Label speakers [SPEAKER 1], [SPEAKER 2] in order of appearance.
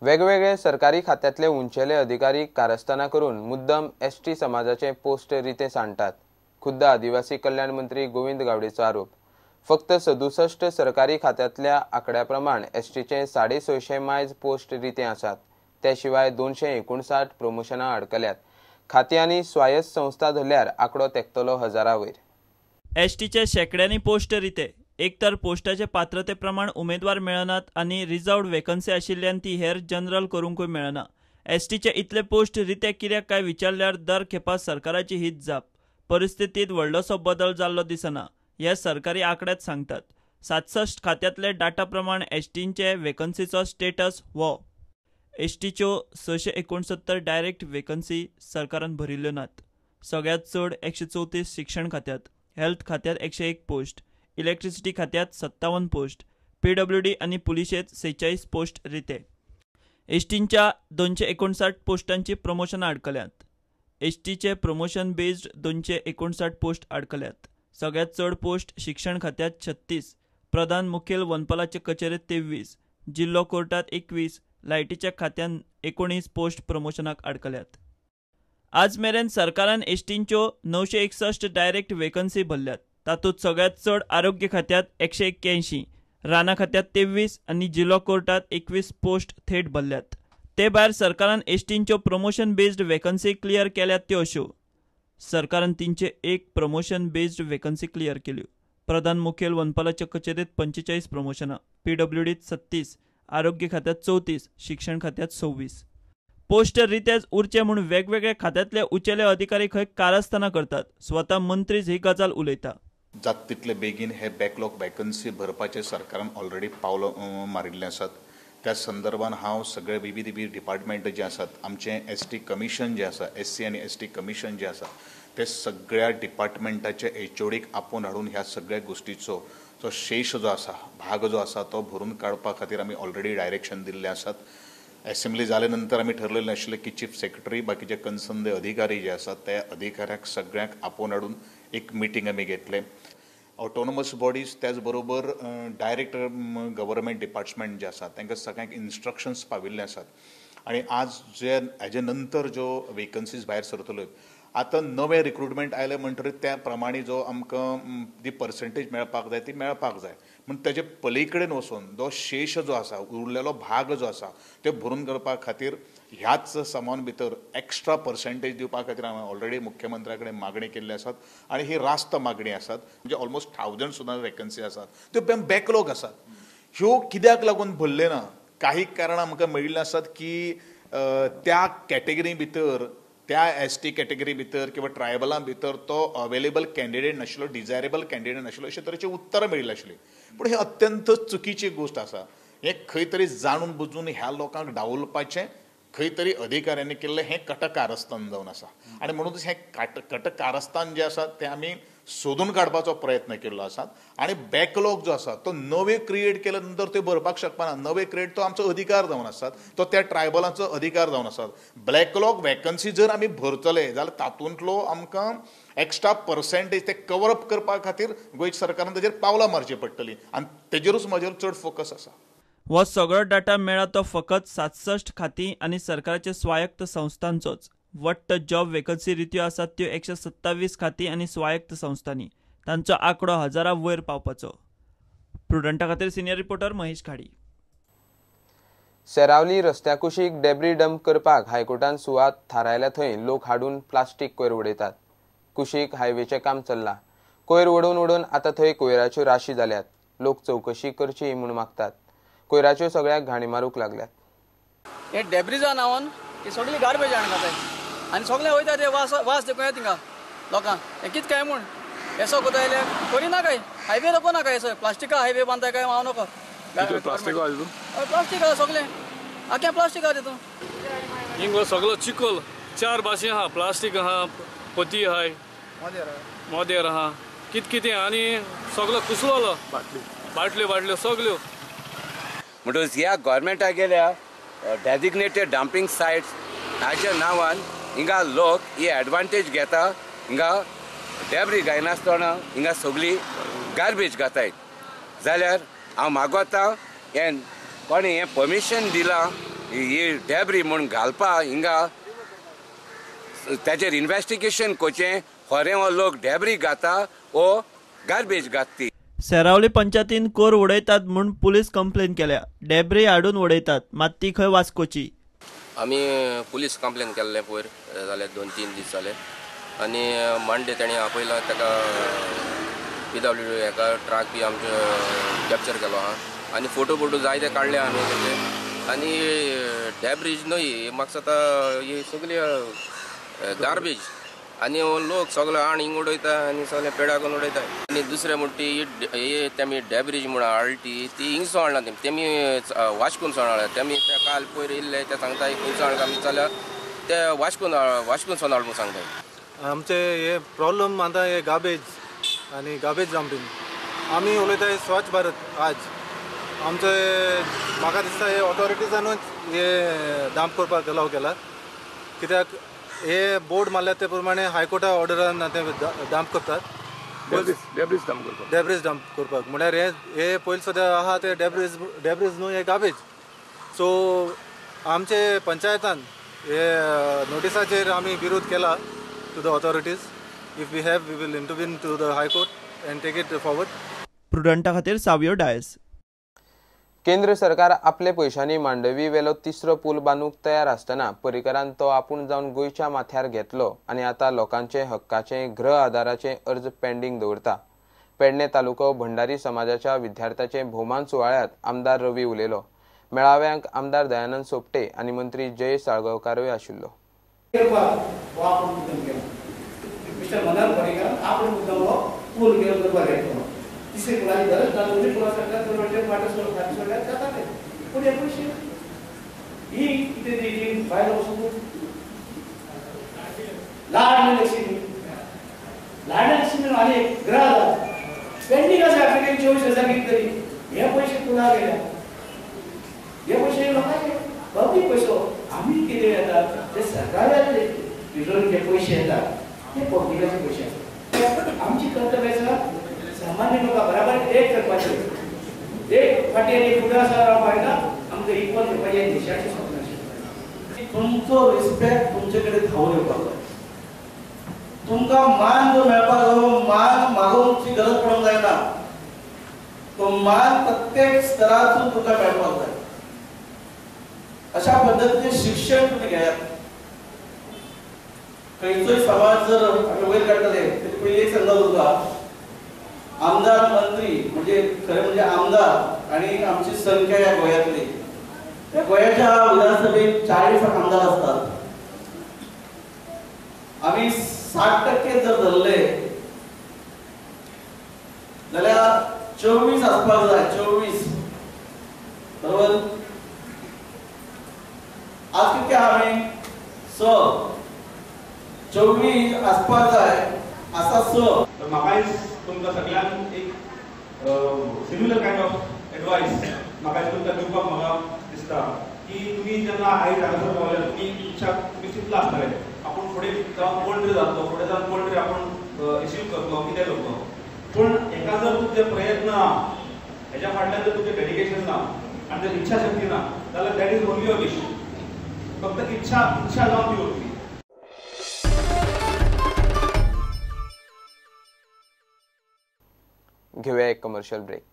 [SPEAKER 1] वेगवेगळे सरकारी खात्यांतले उंचेले अधिकारी कारस्थाना करून मुद्दम एसटी समाजाचे पोस्ट रिते सांडटात. खुद्द आदिवासी कल्याण मंत्री गोविंद गावडेचो आरोप. फक्त 67 सरकारी खात्यांतल्या आंकड्या प्रमाण एसटीचे 650 मायज पोस्ट रिते आसात. ते शिवाय 259 प्रमोशनां अडकल्यात. खाती आनी स्वायत्त संस्था धरल्यार आंकडो तेकतलो हजारा वयर.
[SPEAKER 2] एसटीचे शेंकड्यांनी पोस्ट रिते. एक तर पोस्टाचे पात्रते प्रमाण उमेदवार मेळनात आनी रिजर्वड वेकन्सी आशिल्ल्यान ती हेर जनरल करूंकूय मेळना. एसटीचे इतले पोस्ट रिते कित्याक काय विचारल्यार दर खेपा सरकाराची हीच जाप. परिस्थितींत व्हडलोसो बदल जाल्लो दिसना हे सरकारी आंकड्यात सांगतात. 67 खात्यांतले डाटा प्रमाण एसटींचे वेकन्सीचो स्टेटस हो. एसटीच्यो 669 डायरेक्ट वेकन्सी सरकारान भरिल्ल्यो नात. सगळ्यांत चड 134 शिक्षण खात्यांत, हेल्थ खात्यांत 101 पोस्ट, इलेक्ट्रिसिटी खात्यांत 57 पोस्ट, पीडब्ल्यूडी आनी पुलिशेंत 46 पोस्ट रिते. एसटींच्या 259 पोस्टांची प्रमोशनां अडकल्यांत. एसटीचे प्रमोशन बेज्ड 259 पोस्ट अडकल्यात. सगळ्यांत चड पोस्ट शिक्षण खात्यांत 36, प्रधान मुखेल वनपालाचे कचेरेंत 23, जिल्लो कोर्टांत 21, लायटीच्या खात्यांत 19 पोस्ट प्रमोशनाक अडकल्यात. आज मेरेन सरकारान एसटींच्यो 961 डायरेक्ट वेकन्सी भरल्यात. तातूंत सगळ्यांत चड आरोग्य खात्यांत 181, रानां खात्यांत 23 आनी जिल्लो कोर्टांत 21 पोस्ट थेट भरल्यात. ते भायर सरकारान एसटींच्यो प्रमोशन बेज्ड वेकन्सी क्लियर केल्यात त्यो अश्यो. सरकारान 301 प्रमोशन बेज्ड वेकन्सी क्लियर केल्यो. प्रधान मुखेल वनपालाच्या कचेरेंत 45 प्रमोशनां, पीडब्ल्यूडीत 36, आरोग्य खात्यांत 34, शिक्षण खात्यांत 26. पोस्ट रितेच उरचे म्हूण वेगवेगळ्या खात्यांतले उंचेले अधिकारी खंय कारस्थानां करतात. स्वता मंत्रीच ही गजाल उलयता.
[SPEAKER 3] जात तितले बेगीन हे बॅकलॉग वेकन्सी भरपाचे सरकारान ऑलरेडी पावलां मारिल्लें आसात. त्या संदर्भान हांव सगळे विविध डिपार्टमेंट जे आसात, आमचें एस टी कमिशन जें आसा, एस सी आनी एस टी कमिशन जें आसा, ते सगळ्या डिपार्टमेंटाचे एचओडीक आपोवन हाडून ह्या सगळ्या गोश्टीचो जो शेश जो आसा, भाग जो आसा तो भरून काडपा खातीर आमी ऑलरेडी डायरेक्शन दिल्लें आसात. एसेंब्ली जाले नंतर आमी ठरलेलें आशिल्लें की चीफ सेक्रेटरी, बाकीचे कन्सर्न अधिकारी जे आसात त्या अधिकाऱ्याक सगळ्यांक आपोवन हाडून एक मिटींग आमी घेतले. ऑटोनॉमस बॉडीज त्याचबरोबर डायरेक्ट गव्हर्मेंट डिपार्टमेंट जे आसा तांकां सगळ्यांक इन्स्ट्रक्शन्स पाविल्ले आसात. आनी आज जे हेजे नंतर ज्यो वेकन्सीज भायर सरतल्यो, आतां नवें रिक्रुटमेंट आयलें म्हणटरीत त्या प्रमाणे जो आमकां जी पर्संटेज मेळपाक जाय ती मेळपाक जाय. पूण तेजे पली कडेन वचून जो शेश जो आसा, उरलेलो भाग जो आसा ते भरून करपा खातीर ह्याच समान भितर एक्स्ट्रा पर्संटेज दिवपा खातीर हांवें ऑलरेडी मुख्यमंत्र्या कडेन मागणी केल्ली आसात आनी ही रास्त मागणी आसात. म्हणजे ऑलमोस्ट 1000 सुद्दां वेकन्सी आसात त्यो बॅकलॉग आसात. ह्यो कित्याक लागून भरल्यो ना? काही कारणां आमकां मेळिल्लीं आसात की त्या कॅटेगरी भितर, त्या एस टी कॅटेगरी भितर किंवा ट्रायबलां भितर तो अवेलेबल कॅन्डिडेट नाशिल्लो, डिजायरेबल कॅन्डिडेट नाशिल्लो, अशे तरेची उत्तरां मेळिल्ली आशिल्ली. पूण ही अत्यंत चुकीची गोश्ट आसा. हें खंय तरी जाणून बुजून ह्या लोकांक डावलपाचें खंय तरी अधिकाऱ्यांनी केल्लें हें कटकारस्थान जावन आसा. आनी म्हणूनच हें कटकारस्थान जें आसा तें आमी सोदून काडपाचो प्रयत्न केल्लो आसा. आनी बॅकलॉग जो आसा तो नवे क्रिएट केले नंतर त्यो भरपाक शकपाना. नवे क्रिएट तो आमचो अधिकार जावन आसात, तो त्या ट्रायबलांचो अधिकार जावन आसात. बॅकलॉग वेकन्सी जर आमी भरतले जाल्यार तातूंतलो आमकां एक्स्ट्रा पर्संटेज ते कवर अप करपा खातीर गोंय सरकारान ताजेर पावलां मारची पडटली आनी तेजेरूच म्हजेर चड फोकस आसा.
[SPEAKER 2] हो सगळो डाटा मेळ्ळा तो फकत 67 खातीं आनी सरकाराचे स्वायत्त संस्थांचोच. वट्ट जॉब वेकन्सी रित्यो आसात त्यो 127 खातीं आनी स्वायत्त संस्थांनी. तांचो आंकडो हजारा वयर पावपाचो. प्रुडंटा खातीर सिनियर रिपोर्टर महेश घाडी.
[SPEAKER 1] सेरावली रस्त्या कुशीक डेब्री डंप करपाक हायकोर्टान सुवात थारायल्या थंय लोक हाडून प्लास्टीक कोयर उडयतात. कुशीक हायवेचें काम चल्लां. कोयर ओडून ओडून आतां थंय कोयराच्यो राशी जाल्यात. लोक चवकशी करची म्हूण मागतात. कोयराच्यो सगळ्याक घाणी मारूंक लागल्यात.
[SPEAKER 4] हे डेब्रिजा नांवान ही सगळी गार्बेज हाडून घाताय आनी सगळे वयता ते वास वास देखून येता थिंगा लोकांक. हें कितें काय म्हूण येसो कोता येयल्यार करिना काय हायवे नको ना काय येसो प्लास्टिका हायवे बांदता काय हांव नको.
[SPEAKER 5] प्लास्टीक
[SPEAKER 4] प्लास्टीक आहा सगळें, आख्खें प्लास्टीक आहा तितून.
[SPEAKER 5] हिंगा सगळो चिखल, चार भाशे आहा, प्लास्टीक आहा, पोती आहाय, मोदेर आहा, कित कितें आनी सगळो कुसलोलो, बाटल्यो बाटल्यो सगळ्यो.
[SPEAKER 6] म्हणटकच ह्या गोवोरमेंटा गेल्या डेजिग्नेटेड डंपींग सायट्स हाच्या नांवान हिंगा लोक ही एडवांटेज घेता. हिंगा डेब्री घायनासतना हिंगा सगळी गार्बेज घाताय. जाल्यार हांव मागोता हें कोणें हें परमिशन दिलां ही डेब्री म्हूण घालपा हिंगा ताचेर इन्वेस्टिगेशन करचें. खरें हो लोक डेब्री घाता वो गार्बेज घातती.
[SPEAKER 2] सेरावली पंचायतीन कोर उडयतात म्हूण पुलीस कंप्लेन केल्या. डेब्री हाडून उडयतात, मात ती खंय वास्कोची.
[SPEAKER 7] आमी पुलीस कंप्लेन केल्लें पयर जाले 2-3 दीस जाले आनी मंडे तेणी आपयला ताका PWD हेका ट्रक बी आमचो कॅप्चर केलो आहा आनी फोटो बोटो जायते काडले आमी तेचे. आनी डेब्रीज न्हय म्हाका दिसता ही सगळी गार्बेज आनी लोक सगळे आण हिंग उडयता आनी सगळे पेडा करून उडयता. आनी दुसरें म्हणटा ती तेमी डेब्रीज म्हूण हाडली ती हिंगसो हाडला तेमी वास्कोन सोन हाडला. तेमी ते काल पयर येयल्ले ते सांगता खंयचो हाडला आमी जाल्यार ते वास्कोन सोन हाड म्हूण सांगता.
[SPEAKER 8] आमचे हे प्रॉब्लम आतां हे गार्बेज आनी गार्बेज डंपींग. आमी उलयता स्वच्छ भारत. आज आमचे म्हाका दिसता हे ऑथॉरिटीजानूच हे डंप करपाक अलाव केला, कित्याक हे बोर्ड मारल्या ते प्रमाणे हायकोर्टा ऑर्डरान ते डंप करतात. डेब्रीज डंप करपाक म्हळ्यार हे पयलीं सद्या आहा ते डेब्रीज न्हू, हे गार्बेज. सो आमचे पंचायतान हे नोटिसाचेर आमी विरोध केला to the authorities. If we have, we will intervene to the high court and take it forward.
[SPEAKER 2] प्रुडंटा खातीर सावियो डायस.
[SPEAKER 1] केंद्र सरकार आपले पयशांनी मांडवी वेलो तिसरो पूल बांदूंक तयार आसतना पर्रीकरान तो आपूण जावन गोंयच्या माथ्यार घेतलो आनी आतां लोकांचे हक्काचे गृह आधाराचे अर्ज पेंडींग दवरता. पेडणे तालुको भंडारी समाजाच्या विद्यार्थ्याचे भोवमान सुवाळ्यांत आमदार रवी उलयलो. मेळाव्यांक आमदार दयानंद सोपटे आनी मंत्री जय साळगांवकारूय आशिल्लो.
[SPEAKER 9] मिस्टर मनोहर पर्रीकर आपण मुद्दम हो पूल घेवन करपाक घेतलो. तिसरे पुलाची गरज ना, दोनूय पुलां सरकार चलवचे वाटो सोडून सोडल्यार जाता ते. पूण हे पयशे ही कितें ती बायलो वचून लाडली लक्ष्मी, लाडली लक्ष्मी आनी एक ग्रह पेंडींग आसा एप्लिकेशन 24,000 कितें तरी. हे पयशे पुला गेल्या, हे पयशे लोकांचे पब्लीक पयसो. आमी कितें येता ते सरकाराचे जे पयशे येतात ते पब्लिकाचे पयशे आसतात. आमची कर्तव्य आसा सामान्य लोकां बराबर एक करपाचें. एक फाटी आनी फुडें आसा रावपाक ना, आमकां इक्वल करपाचें देशाचें स्वप्न आशिल्लें.
[SPEAKER 10] तुमचो रिस्पेक्ट तुमचे कडेन धांवून येवपाक जाय. तुमकां मान जो मेळपाक जाय, मान मागोवची गरज पडूंक जायना. तो मान प्रत्येक स्तरातून तुमकां मेळपाक जाय. अशा पद्दतीचें शिक्षण तुमी घेयात. खंयचोय समाज जर आमी वयर काडटले तरी पयलीं एक सांगता तुमकां, आमदार मंत्री म्हणजे खरें म्हणजे आमदार आनी आमची संख्या ह्या गोंयांतली, ह्या गोंयाच्या विधानसभेत 40 आमदार आसतात. आमी 60% जर धरले जाल्यार 24 आसपाक जाय, 24 बरोबर. आज कितके आमी 6, 24 आसपाक जाय, आसा 6.
[SPEAKER 11] म्हाकाय तुमकां सगळ्यांक एक सिमिलर कायंड ऑफ एडवायस म्हाका तुमकां दिवपाक म्हाका दिसता की तुमी जेन्ना आयज हांगासर पावल्या तुमी इच्छा तुमी चिंतला आसतलें आपूण फुडें जावन कोण तरी जातलो, फुडें जावन कोण तरी आपूण एचीव करतलो, कितें करतलो. पूण हेका जर तुमचे प्रयत्न ना, हेज्या फाटल्यान जर तुमचें डेडिकेशन ना आनी जर इच्छा शक्ती ना जाल्यार that is only a wish. फक्त इच्छा इच्छा जावन ती उरतली.
[SPEAKER 1] घेऊया एक कमर्शियल ब्रेक.